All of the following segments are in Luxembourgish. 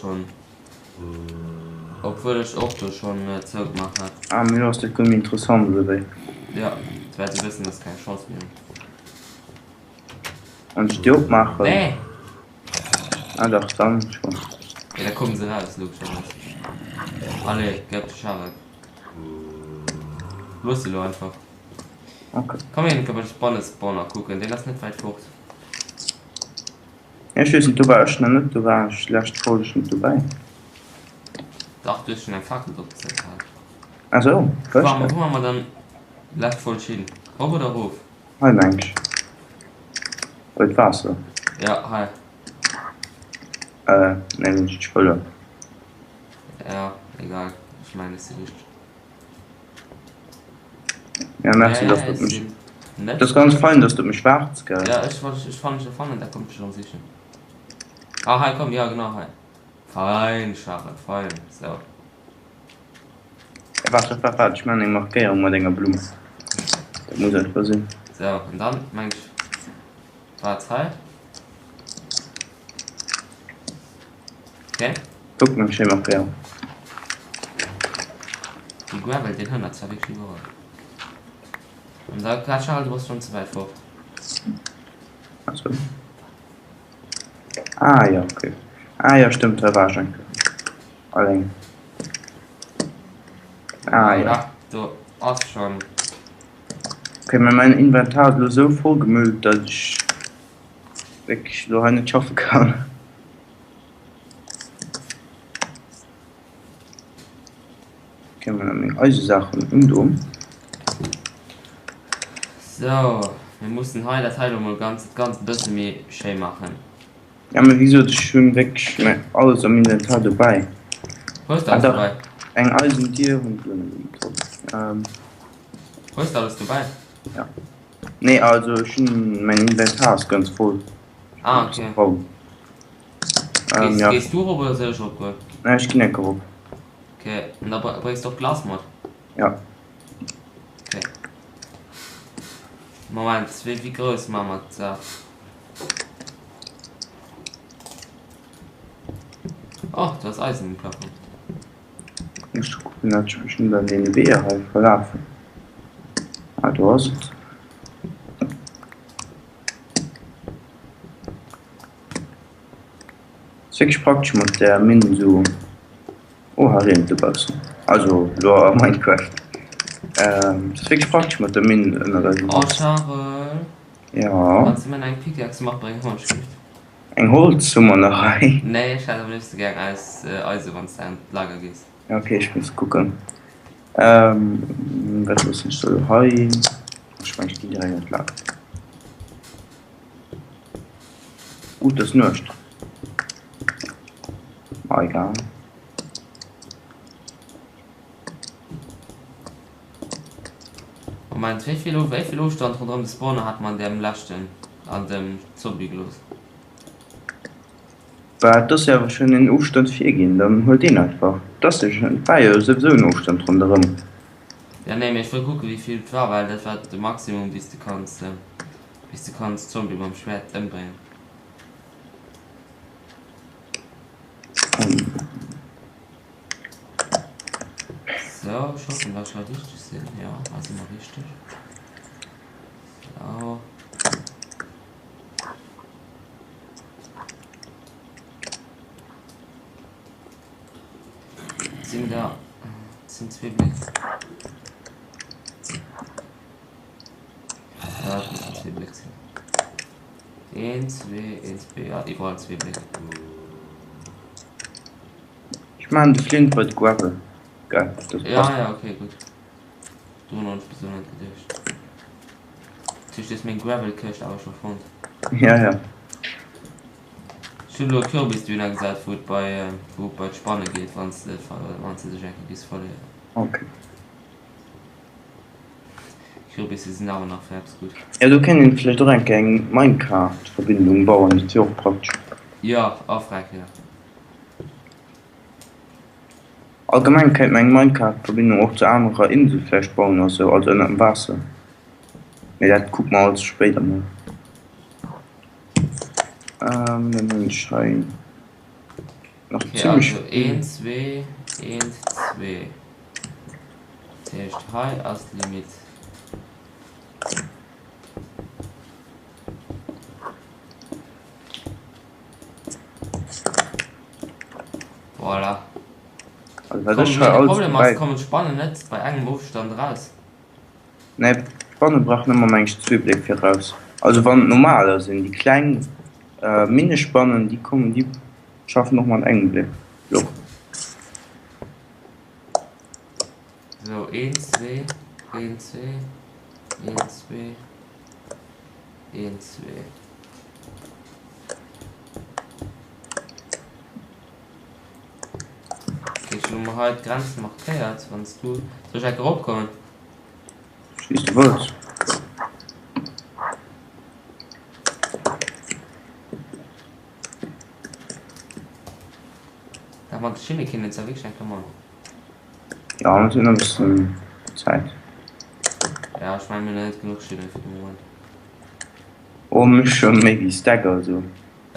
schonn. Obwuel ech och do schonn zougemaach hat. Ah, mee lo ass dat guer méi interessant, oder wéi? Jo, well se wëssen, dass se keng Chance méi hunn. Wann ech déi opmaachen? Nee! Ah dach, dann schon. Jo, da kommen se raus, logescherweis. Allez, gëpp de Scharek. Looss se lo einfach. Okay. Komm mir ginn bei de Spannespawner kucken, deen ass net wäit fort. Ja, ech weess net, do war ech nach net, do war ech lescht Folg net dobäi. Dach, du hues schon eng Fakel drop gesat gehat. Ah sou, Wou war wou war mer dann lescht Folg hin? Rop oder erof? Hei meng ech. Bei d'Waasser. Ja, hei. Äh, nee, hunn ech dech verluer. Ja, egal, ech mengen ech si richteg. Ja, merci, dass du mech. Dat ass ganz fein, dass du op mech waarts, gell? Ja, ech wollt, ech fannen dech fannen, da komm ech dech erëm sichen. Ah, hei, komm, ja, genau, hei. Fein, Charel, fein, sou. Waart, waart, waart, waart, ech maachen eng Markéierung mat enger Blumm. Dat muss einfach sinn. Sou, an dann, meng ech, war et hei. Okay. Kuck meng schéi Markéierung. Dee Gravel, deen hënnert zwar wierklech iwwerall. An da, grad Charel, du bass schonn ze wäit fort. Ach sou. Ah ja, okay. Ah ja, stëmmt, hei war ech eng Kéier. Alleng. Ah ja. Voilà, do ass schonn. Okay, mä mäin Inventar ass elo sou vollgemüllt, datt ech wierklech elo hei net schaffe kann. Okay, mol meng Eisesaachen undoen. Sou, mir mussen hei dat hei lo mol ganz, dat Ganzt e bësse méi schéi maachen. Ja, mee wéi gesot, ech hunn wierklech alles am Inventar dobäi. Hues de alles dobäi? Eng Eisendier hunn ech elo net méi drop. Ähm. Hues de alles dobäi? Ja. Nee, also ech hunn, mäin Inventar ass ganz voll. Ah, okay. Ähm, Gees, ja. gees du erop oder soll ech eropgoen? Nee, ech ginn enk erop. Okay, an da bréngs de och Glas mat? Ja. Okay. Moment, wéi, wéi grouss maache mer d'Saach? Oh, do ass Eisen um Plafong. Muss scho kucken, dat ech mech net an deene Weeër hei verlafen. Ah, do ass et. Ass wierklech praktesch mat där Minn esou. Oh, hei reent e bëssen. Also lo a Minecraft. Ähm, ass wierklech praktesch mat der Minn ënner eisem Oh, Charel. Ja. Kanns du mir eng Pickaxe matbréngen, Honschrift? Eng Holz hu mer nach hei. Nee, ech hätt am léifste gär aus Eise wann s de an d'Lager gees. Ja, okay, ech muss kucken. Ähm, wat loossen ech da lo hei? Ech meng, ech ginn direkt an d'Lager. Gut, et ass Nuecht. Ma egal. Moment, wéi vill, wéi vill Ofstand ronderëm de Spawner hat mer an deem leschten, an dem Zombie gelooss? Bah, et ass jo awer schonn en Ofstand virginn, dann huelt deen einfach. Et ass jo schonn, et war jo souwisou en Ofstand ronderëm. Ja nee, mee ech wëll kucken wéi vill et war, well dat war de Maximum wéi s de kanns, wéi s de kanns Zombie mam Schwäert ëmbréngen. Sou, ech hoffen dass ech hei richteg sinn. Jo, hei si mer richteg. Sou. Sinn da sinn zwee Bléck. Ja, dat mussen zwee Bléck sinn. Een, zwee, een, zwee, ja, iwwerall zwee Bléck. Ech maachen de Flint bei de Gravel, gell? Dat Ja, passt. ja, okay, gutt. Dorun hunn ech bis elo net geduecht. Dat heescht, du hues meng Gravel-Këscht awer scho fonnt. Ja, ja. Ech hunn elo e Kürbis dohinner gesat, wou et bei, wou et bei d'Spanne geet, wann s de, wann s de dech eng Kéier giss verléieren. Okay. Kürbisse sinn awer nach fir eppes gutt. Jo, do kéint een vläicht och eng Kéier eng Minecart-Verbindung bauen, dat wier och praktesch. Jo, afreck, jo. Allgemeng kéint mer eng Minecart-Verbindung och zu anerer Insel vläicht bauen oder sou, also ënnert dem Waasser. Mee dat kucke mer alles spéider mol. Dann hunn ech hei. Nach Okay, zimmlech also vill. 1, 2, 1, 2. Dat heescht, hei ass d'Limit. Voilà. Also wat Komm, ech mee hei de alles Problem ass, dobäi. kommen d'Spannen net bei engem Ofstand eraus. Nee, d'Spanne brauchen ëmmer meng ech zwee Bléck fir raus. Also wann et normaler sinn, déi kleng Minnespannen, déi kommen, déi schaffen och mat engem Bléck, Block. Sou, een, zwee, een, zwee, een, zwee, een, zwee. Okay, ech hunn elo mol hei d'Grenz markéiert, wann s du, soll ech enke eropkommen? Wéi s du wëlls. Dat mat de Schinne kéint een zwar wierklech eng Kéier man. Ja, mir hunn e bëssen Zäit. Ja, ech mengen, mir hunn net genuch Schinne fir de Moment. Oh, mir hu scho méi wéi Stack, also.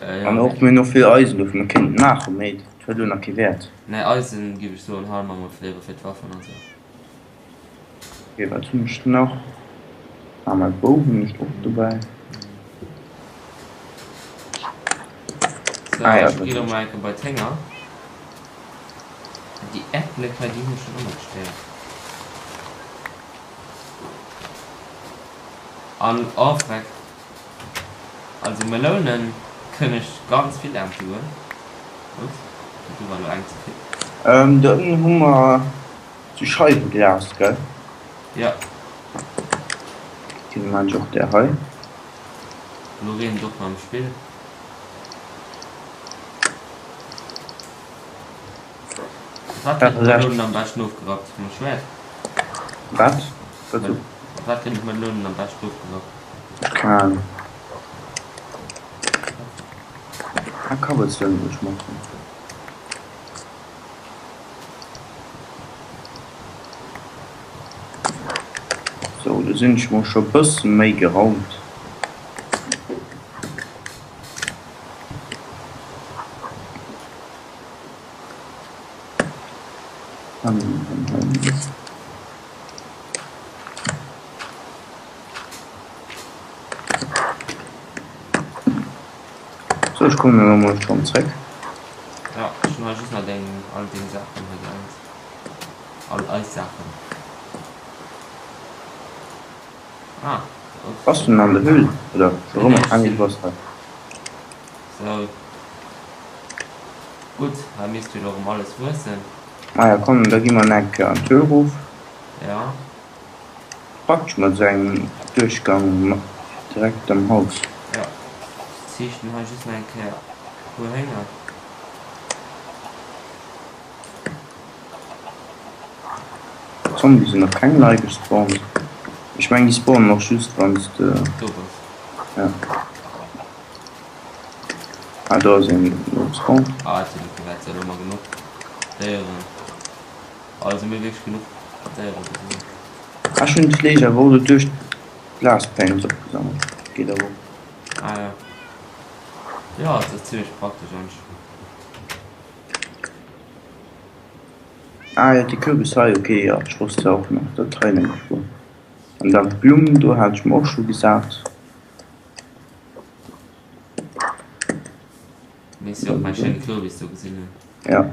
Äh, ja, An och wierklech. mir hunn och vill Eisen, dofir mir kéinten maachen, mee et huet elo nach kee Wäert. Nee, Eisen, géif ech soen, hale mer mol fir fir d'Waffen an sou. Okay, wat hunn ech nach? Ah, mäi Bou hunn ech och dobäi. So, Ah ja, ech dat gi lo hunn ech. mol eng Kéier bei d'Hénger. Déi Äppelek hei, déi hu mech schonn ëmmer gestéiert. An, oh freck. Also Melounen kënn ech ganz vill ernte goen. Ups, dat do war lo eng ze vill. Ähm, do ënnen hu mer sou Scheiweglas, gell? Ja. Deen maan ech och där hei. Lo reent et och nach am Spill. Mat wat kritt een d'Melounen am beschten ofgerappt? Mam Schwäert? Wat? Wat so? Mat wat kritt een d'Melounen am beschten ofgerappt? Keng Ahnung. Ah, Cobblestone wollt ech maachen. Sou, do sinn ech mol scho bësse méi geraumt. Sou, ech kommen elo mol schonn zréck. Ja, ech hunn hei just nach deng, all deng Saachen hei geernnt. All eis Saachen. Ah, ups. Bass du an der Höhl oder Nee, warum? nee, ech Ah nee, du sinn. bass hei. Sou. Gutt, hei misst jo elo erëm alles wuessen. Maja, komm, da gi mer nach eng Kéier an d'Höhl erof. Ja. Praktesch mat esou engem Duerchgang direkt am Haus. Ja, ech ziichten hei just nach eng Kéier e puer Hénger. Zombie sinn nach keng nei gespawnt. Ech meng déi spawnen och just wanns de. Do bass. Ja. Ah do ass een elo gespawnt. Ah et sinn firwat elo mol genuch Déieren. Also mir wierklech genuch Déieren bis elo. Ah ech hunn d'Fleesch awer och elo duerch d'Glass Panes opgesammelt. Geet awer och. Ah ja. Jo et ass zimlech praktesch eigentlech. Ah jo, déi Kürbis hei, ok, jo, ech wosst jo och nach, datt hei nämlech wor. An dann d'Blumm, do hat ech mer och scho gesat. Misst jo och mäi schéine Kürbis do gesinn hunn. Ja.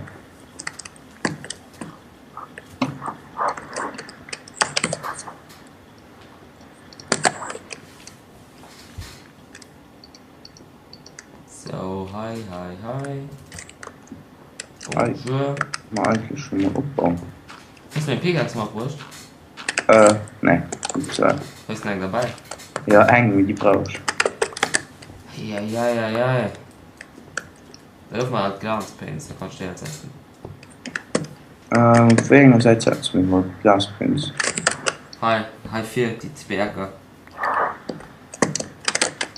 Sou, hei, hei, hei. Hei Bonjour. ma eigentlech schon mol opbauen. Hues du eng Pickaxe matbruecht? Äh, nee. Gut, äh. Hues du eng derbäi? Ja, eng, mee déi brauch ech. Eieieiei. Da gouf mer alt Glass Panes, da kann ech déi alt setzen. Äh, op wéi enger Säit setze mir mol d'Glass Panes? Hei, hei vir, déi zwee Ecker.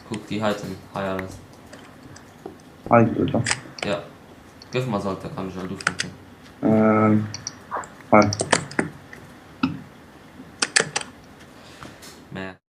Kuck déi heiten hei alles. Hei oder? Ja. Gëff mer se alt, da kann ech alt ufänken. Ähm, hei. Mä.